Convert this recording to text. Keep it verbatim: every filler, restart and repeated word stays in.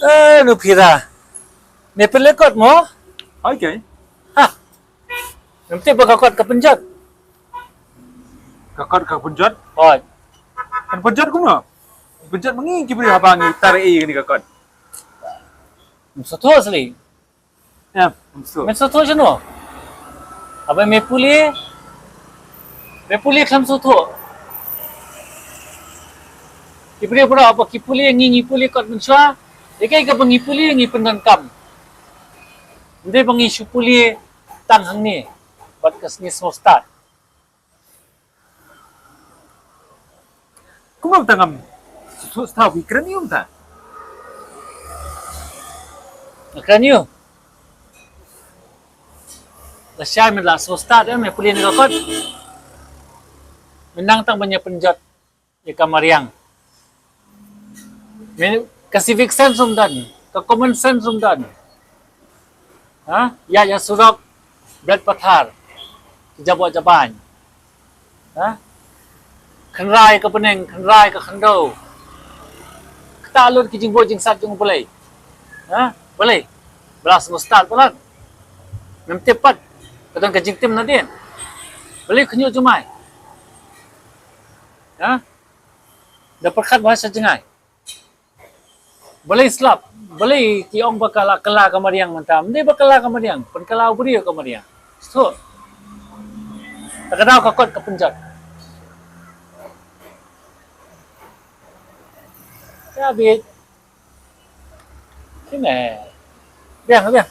Eh, nu Phira. Me pynleh kot mo? Hoi kei. Ha. Ngam tip ba ka kot ka pynjot. Ka kot ka pynjot? Hoi. Kan pynjot kumno? Pynjot ma ngi ki briew haba ngi tar ei kane ka kot. Ngam sngewthuh sli. Em, ngam sngewthuh. Me sngewthuh shano? Haba me pule, me pule khlem sngewthuh. Ki briew baroh haba ki pule, ngi ngi pule kot mynshuwa. Ïa kaei kaba ngi pule ngi pyndonkam. Ym dei ba ngi shu pule tang hangne bad ka sngi sngewstad. Kumno mynta ngam sngewthuh, sngewthuh ïa ka ïing mynta? Ka ïing. Lashai me la sngewstad, eh, me pule ïa ka kot. Me nang tang ban ïa pynjot ïa ka mariang. Me, ka civic sense ym don, ka common sense ym don. Ha? Ïa, ïa surok, bret pathar, ki jaboh jaban. Ha? Khynra ïa ka bneng, khynra ïa ka khyndew. Kata lut ki jingbud jingsat jong U Blei. Ha? Balei? Ba la sngewstad palat. Ngam tip pat ka don ka jingtim nadien. Balei khynñiuh jumai? Ha? Da pyrkhat bha sha jngai. Balei slap? Balei ki ong ba ka la kylla ka mariang mynta? Ym dei ba kylla ka mariang, pynkylla u briew ka mariang. Sngewthuh. Ta ka daw ka kot ka pynjot. Ka bit. Kine. Biang, biang.